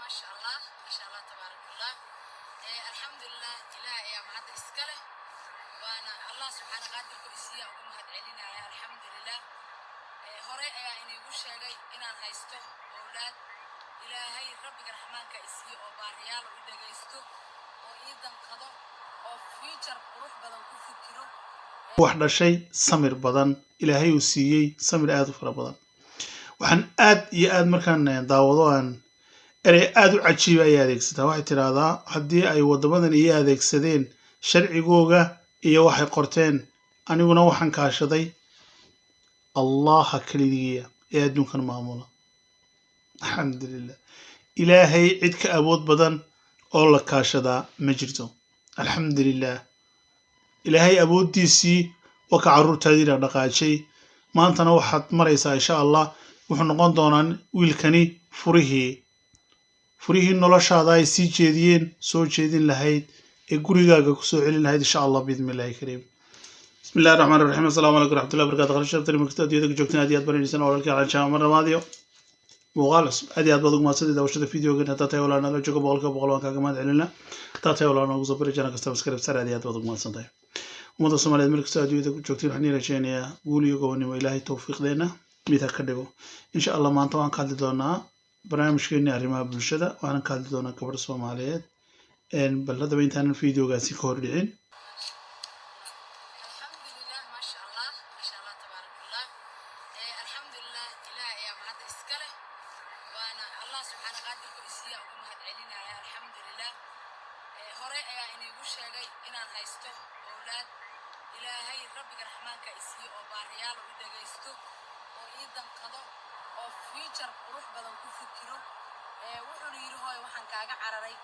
Maasha Allah, maasha Allah, tabaaraka Allah. Alxamdulilah, Ilaah ayaa mahadda iska leh, waana Allah subxaana qaadirka isiiya ugu mahad celinaya. Alxamdulilah. Horey ayaa iniigu sheegay inaan haysto owlaad Ilaahay rabbiga raxmaanka isiiye oo baariyaal u dhagaysto oo ii danqado oo future qurux badan ku fikiro. Wax dhashay, samir badan Ilaahay uu siiyey, samir aad u fara badan. Waxaan aad iyo aad markaan daawado aan erey aad u cajiiba ayay adeegsataa. Waxay tidhaahdaa, haddii ay waddamadan ii adeegsadeen sharcigooga iyo waxay qorteen, aniguna waxaan kaashaday Allaha keligiya ee adduunkan maamula. Alxamdulilah, Ilaahay cid ka awood badan oo la kaashadaa ma jirto. Alxamdulilah, Ilaahay awooddiisii waa ka carruurtaadii dhaqdhaqaajay. Maantana waxaad maraysaa, insha Allah, wuxuu noqon doonaa wiilkani furihii noloshaada ay sii jeediyeen, soo jeedin lahayd ee gurigaaga kusoo celin lahayd, insha Allah, biidni Illahi kariim. Bismi illahi raxmaan raxiim. Assalaamu calaykum waraxmatullahi barakatu. Khalisha markasta adduunyada ka joogtaan, aad iyo aad baranaysan walaalkii Calan Jaamac mar labaad iyo muuqaal cusub. Aad iyo aad baad ugu mahadsantahay daawashada videogan. Haddaa tahay walaa nala joogo, 100% waan kaaga mahad celinaa. Haddaa tahay walaa noogu soo bari channel kasta, subscribe sar. Aad iyo aad baad ugu mahadsantahay. Ummadda Soomaaliyeed meel kastoo adduunyada ku joogtiin, waxaan rajeynayaa guul iyo gobonnimo. Ilaahay towfiiqdeena mid ha ka dhigo, insha Allah. Maanta waan ka hadli doonaa barnaamijkeeni arrimaha bulshada, waxaan ka hadli doonaa gabadha Soomaaliyeed. Bal haddaba intaanan videogaasi ka hor dhicin. Alxamdulilah, maasha Allah, maasha Allah, tabaaraka Allah. Alxamdulilah, Ilaah ayaa mahadda iska leh, waana Allah subxaana qaadirka isiiya ugu mahad celinaya. Alxamdulilah. Horey ayaa iniigu sheegay inaan haysto owlaad Ilaahay rabbiga raxmaanka isiiye oo baariyaal u dhagaysto oo ii danqado oo future qurux badan ku fikiro. Wuxuuna yidhi, "Hooy, waxaan kaaga cararay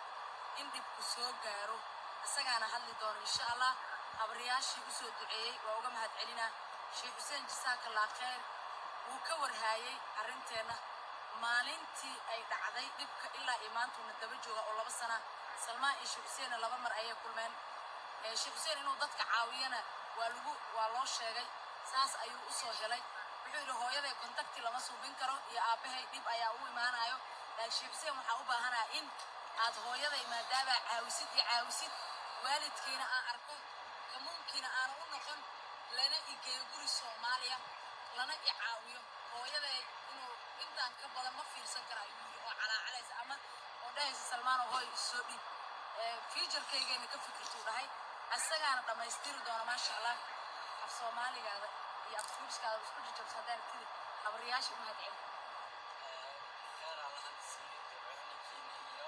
in dhibku soo gaaro." Isagaana hadli doono, insha Allah. Habaryaashii usoo duceeyey waa uga mahad celinaa. Sheekh Xuseen, jasaaka Allah khayr. Wuu ka warhaayey arrinteenna maalintii ay dhacday dhibka ilaa iyo maantuuna daba jooga oo 2 sana. Salmaan iyo Sheekh Xuseenna laba mar ayay kulmeen. Sheekh Xuseen inuu dadka caawiyana waa lagu waa loo sheegay, saas ayuu usoo helay. Wuxuu yidhi, "Hooyaday contact lama suubin karo iyo aabbahay, dhib ayaa ugu imaanayo, laakiin Sheekh Xuseen waxaa u baahanaya in aad hooyaday maadaama caawisid iyo caawisid waalidkiina aan arko, kamuunkiina aana u noqon, lana igeeyo guri Soomaaliya, lana i caawiyo. Hooyaday inuu intaan ka badan ma fiirsan kara," ayuu yidhi, oo calaacalaysa ama oo dhahaysa, "Salmaano, hooy isoo dhiib, futurekaygayna ka fikirtuu," dhahay. Asagaana dhammaystiri doona, maasha Allah. Af Soomaaligaada iyo af Swedishkaada isku jajabsa haddaan tiri. Habaryaasha u mahad celi. Khayr Allahan siiyo ducooyinkiina iyo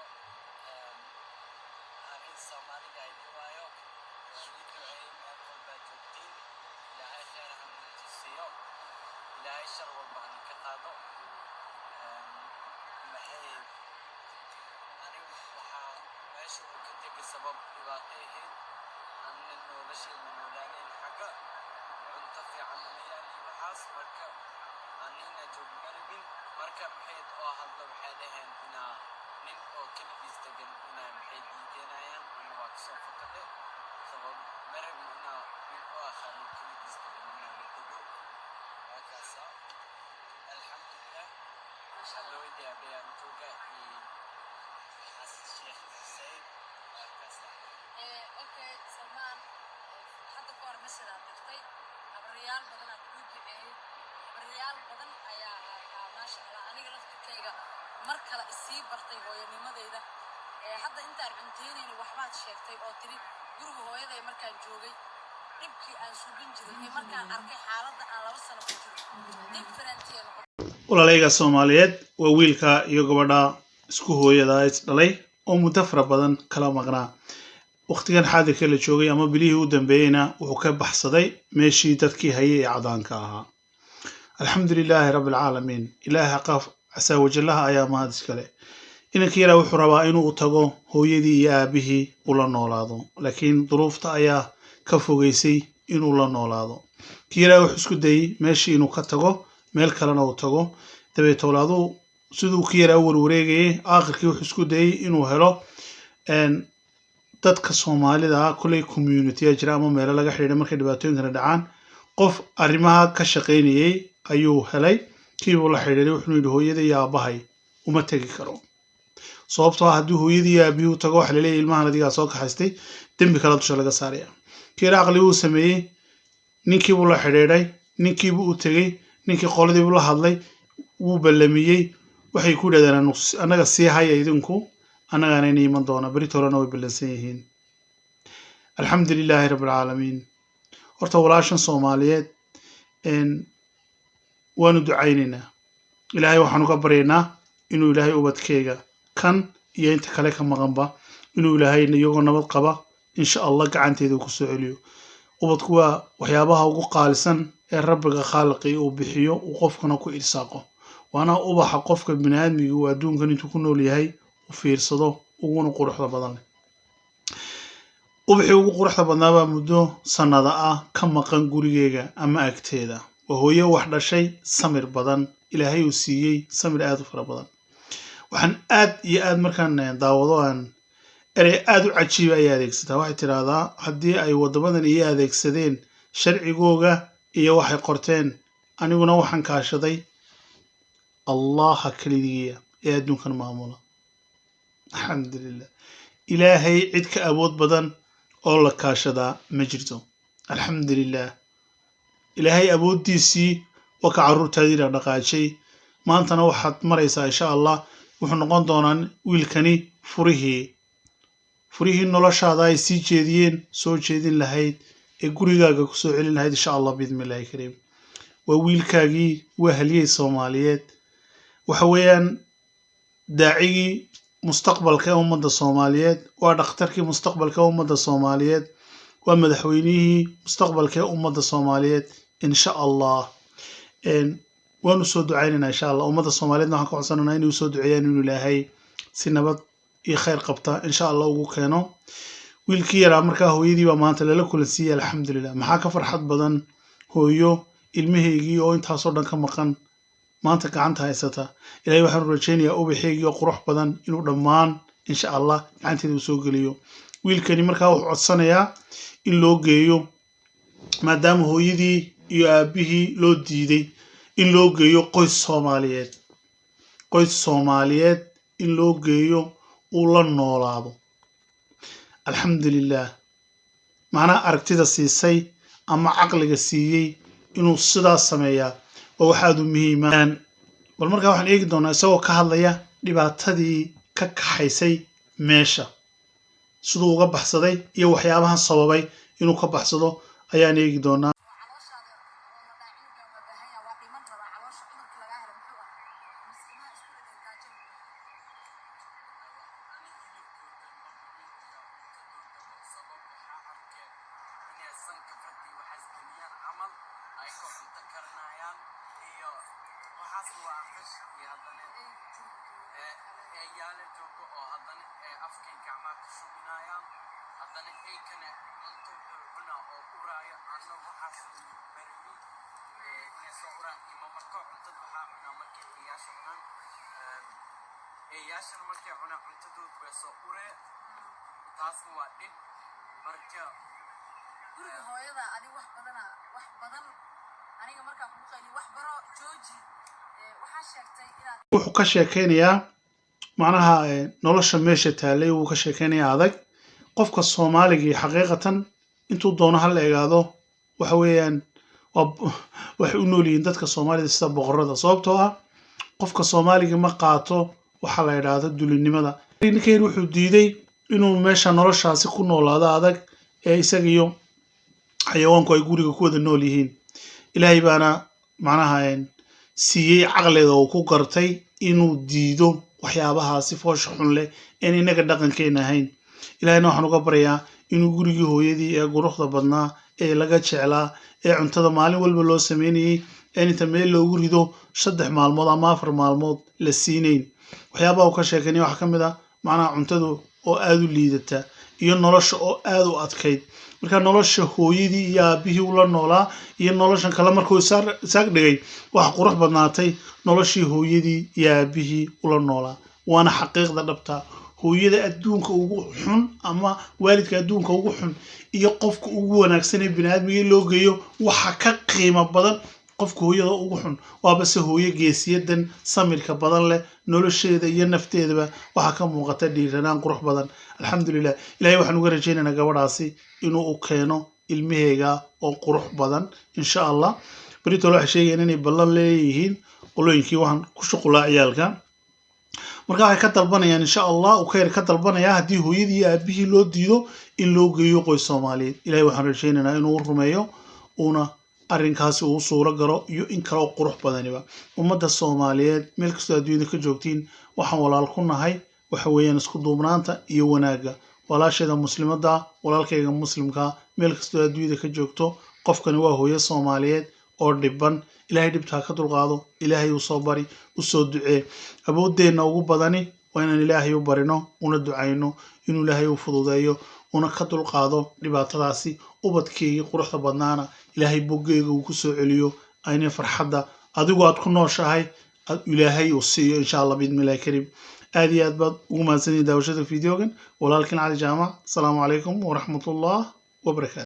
arrin Soomaaliga idin waayo waa ii duceeyey. Meel walbaa joogtiin, Ilaahay khayr hana tusiyo, Ilaahay shar walba hana ka qaado. Maxay anigu waxaa meesha uu ka tegay sabab dhibaato ahayd. Anna noloshayma noolaanayn, xagga cunto fiican ma yaali waxaas. Marka anina joog ma rabin. Marka maxayd oo hadla, waxay dhaheen inaa nin oo keligiis degan inaa maxay diigenayaan. Ana waa kasoo fakade, sabab ma rabin inaa nin oo aqaanin keligiis degan inaa la dego. Waa kaasa. Alxamdulilah, haweeney ayaan jooga iyo Xasan Sheekh Xuseen, waa kaasa. Okay, Salmaan, hadda ka hor message aad dirtay, habaryaal badan aad kuu duceeyey, habaryaal badan ayaa maasha Allah, aniga laftirkayga mar kale isii bartay hooyanimadayda. Hadda intaan cunteynayna waxbaad sheegtay oo tiri, "Guriga hooyaday markaan joogay dhibkii aan suubin jiray iyo markaan arkay xaaladda aan 2 sano ku jiro different noqotay." Walaalayga Soomaaliyeed, waa wiilka iyo gabadha isku hooyada is dhalay oo muddo fara badan kala maqnaa. Waqtigan xaadirka la joogay ama bilihii u dambeeyeyna wuxuu ka baxsaday meeshii dadkii hayay ee cadaanka ahaa. Alxamdu lilaahi rabbi alcaalamiin. Ilaaha qaaf casaa wajallaha ayaa mahad iskale. Inankii yaraa wuxuu rabaa inuu tago hooyadii iyo aabihii ula noolaado, laakiin duruufta ayaa ka fogeysay inuu la noolaado. Kii yaraa wuxuu isku dayey meeshii inuu ka tago, meel kalena uu tago. Dabeetowlaaduu siduu kii yaraa u warwareegayay, aakhirkii wuxuu isku dayey inuu helo dadka Soomaalida ah. Kolley community jira ama meelo laga xidhiidha markay dhibaatooyinkana dhacaan. Qof arrimaha ka shaqaynayay ayuu helay, kiibuu la xidhiidhay. Wuxuuna yidhi, "Hooyada iyo aabbahay uma tegi karo." Sababtoo ah haddii hooyadii iyo aabihii u tago, waxa laleeyahay ilmahan adigaa soo kaxaystay, dembi kala dusha laga saaraya. Kiira aqli wuu sameeyey, ninkiibuu la xidhiidhay, ninkiibuu u tegey, ninkii qoladiibuu la hadlay, wuu ballamiyey. Waxay ku yidhahdeen, annaga sii haya idinku, annagaana ina iman doona berito horena, way ballansan yihiin. Alxamdu lilaahi rabbi alcaalamiin. Horta walaashan Soomaaliyeed waanu ducaynaynaa. Ilaahay waxaanu ka baryaynaa inuu Ilaahay ubadkeyga kan iyo inta kale ka maqanba inuu Ilaahay iyagoo nabad qaba, insha Allah, gacanteeda uu kusoo celiyo. Ubadku waa waxyaabaha ugu qaalisan ee Rabbiga khaaliqii uu bixiyo, uu qofkana ku irsaaqo, waana ubaxa qofka biniaadmiga uu adduunkan intuu ku nool yahay u fiirsado uguna quruxda badan leh. Ubaxii ugu quruxda badnaabaa muddo sannada ah ka maqan gurigeyga ama agteeda. Waa hooyo wax dhashay, samir badan, Ilaahay uu siiyey samir aad u fara badan. Waxaan aad iyo aad markaan daawado aan erey aad u cajiiba ayay adeegsataa. Waxay tidhaahdaa, haddii ay waddamadan iyo adeegsadeen sharcigooga iyo waxay qorteen, aniguna waxaan kaashaday Allaha keligiya ee adduunkan maamula. Alxamdulilah, Ilaahay cid ka awood badan oo la kaashadaa ma jirto. Alxamdulilah, Ilaahay awooddiisii waa ka carruurtaadii dhaqdhaqaajay. Maantana waxaad maraysaa, insha Allah, wuxuu noqon doonaa wiilkani furihii noloshaada ay sii jeediyeen, soo jeedin lahayd ee gurigaaga kusoo celin lahayd, insha Allah, biidni illahi kariim. Waa wiilkaagii, waa halyey Soomaaliyeed, waxa weeyaan daacigii mustaqbalka ee ummadda Soomaaliyeed, waa dhakhtarkii mustaqbalka ee ummadda Soomaaliyeed, waa madaxweynihii mustaqbalka ee ummadda Soomaaliyeed, insha Allah. Waanu soo ducaynaynaa, insha Allah. Ummadda Soomaaliyeedna waxaan ka codsananaa inay usoo duceeyaan inuu Ilaahay si nabad iyo khayr qabta, insha Allah, ugu keeno wiilkii yaraa. Markaa hooyadii baa maanta lala kulansiiyey, alxamdulilah. Maxaa ka farxad badan hooyo ilmahaygii oo intaasoo dhan ka maqan maanta gacanta haysata? Ilahay waxaanu rajaynayaa ubaxeygii oo qurux badan inuu dhammaan, insha Allah, gacanteeda uu soo geliyo. Wiilkani markaa wuxuu codsanayaa in loo geeyo, maadaama hooyadii iyo aabihii loo diiday, in loo geeyo qoys Soomaaliyeed, qoys Soomaaliyeed in loo geeyo, uu la noolaado. Alxamdulilah, macnaha aragtida siisay ama caqliga siiyey inuu sidaas sameeyaa waa wax aada u muhiima. Bal markaa waxaan eegi doonaa isagoo ka hadlaya dhibaatadii ka kaxaysay meesha, siduu uga baxsaday iyo waxyaabahan sababay inuu ka baxsado ayaan eegi doonaa. Calooshaada oo la dhahay cunugan waa baahan yahay, waa dhiman rabaa, caloosha cudurka lagaa helo muxuu ahaa? Miskimaha isku dheggan gaajada. Ani hilibkooda ma cunin iyo cuntadooda, sabab waxaa arkeen inay sanka farti waxaas geliyaan camal ay ka cunto karinayaan iyo waxaas waa qish. Iyo haddana eeyaala joogo oo haddana ee afkay gacmaha ku shubinayaan, haddana eykana cunto wuxuu cunaa oo uraayo. Anna waxaas marabi inay soo uraan. Iyo marka cuntada waxaa cunaa markay eeyaasha cunaan, eeyaashana markay cunaan cuntadoodu way soo uree, taasna waa dhib marka. Guriga hooyada adi wax badana, wax badan aniga markaan kugu qayliyo, wax baro, jooji, waxaa sheegtay inaad Wuxuu ka sheekeynayaa macnaha nolosha meesha taallay wuu ka sheekeynayaa adag. Qofka Soomaaligii xaqiiqatan intuu doono ha la egaado, waxa weeyaan waa waxay u nool yihiin dadka Soomaalida sida boqorada, sababtoo ah qofka Soomaaliga ma qaato waxa la idhaahdo dulinimada. Ninkan wuxuu diiday inuu meesha noloshaasi ku noolaado adag ee isaga iyo xayawaanku ay guriga ku wada nool yihiin. Ilaahay baana macnaha siiyey caqliga uu ku gartay inuu diido waxyaabahaasi foosha xun leh een innaga dhaqankeena ahayn. Ilaahayna waxaan uga baryaa inuu gurigii hooyadii ee quruxda badnaa ee laga jeclaa ee cuntada maalin walba loo sameynayey een inta meel loogu rido 3 maalmood ama 4 maalmood la siinayn. Waxyaabaha uu ka sheekeynaya waxaa ka mid ah macnaha cuntadu oo aada u liidata iyo nolosha oo aada u adkayd. Marka nolosha hooyadii iyo aabihii ula noolaa iyo noloshan kale markuu isaag dhigay, waxa qurux badnaatay noloshii hooyadii iyo aabihii ula noolaa. Waana xaqiiqda dhabta. Hooyada adduunka ugu xun ama waalidka adduunka ugu xun iyo qofka ugu wanaagsan ee biniaadmiga in loo geeyo waxa ka qiimo badan Qofka hooyada ugu xun waaba se hooyo geesiyadan samirka badan leh. Nolosheeda iyo nafteedaba waxaa ka muuqata dhiiranaan qurux badan. Alxamdulilah, Ilahay waxaan uga rajaynaynaa gabadhaasi inuu u keeno ilmaheega oo qurux badan, insha Allah. Beritole waxay sheegayaan inay ballan leeyihiin qolooyinkii waxaan ku shuqulaa ciyaalka. Marka waxay ka dalbanayaan, insha Allah, uu ka yar ka dalbanayaa haddii hooyadii iyo aabihii loo diido in loo geeyo qoys Soomaaliyeed. Ilahay waxaan rajaynaynaa inuu rumeeyo, uuna arrinkaasi uu suuro galo iyo in kaloo qurux badaniba. Ummadda Soomaaliyeed meel kastoo adduunyada ka joogtiin, waxaan walaal ku nahay waxa weeyaan isku duubnaanta iyo wanaagga. Walaasheeda muslimadda, walaalkayga muslimka, meel kastoo adduunyada ka joogto, qofkani waa hooyo Soomaaliyeed oo dhiban. Ilaahay dhibtaa ka dulqaado. Ilaahay u soo bari, u soo ducee. Awooddeenna ugu badani waa inaan Ilaahay u barino una ducayno inuu Ilaahay u fududeeyo una ka dulqaado dhibaatadaasi, ubadkeygii quruxda badnaana Ilaahay boggeyga uu ku soo celiyo, ayna farxadda adigu aad ku nooshahay Ilaahay uu siiyo, insha Allah, biidnillahi kariim. Aad iyo aad baad ugu mahadsanyihin daawashada videogan. Walaalkin Cali Jaamac. Asalaamu calaykum waraxmatullah wabarakaatu.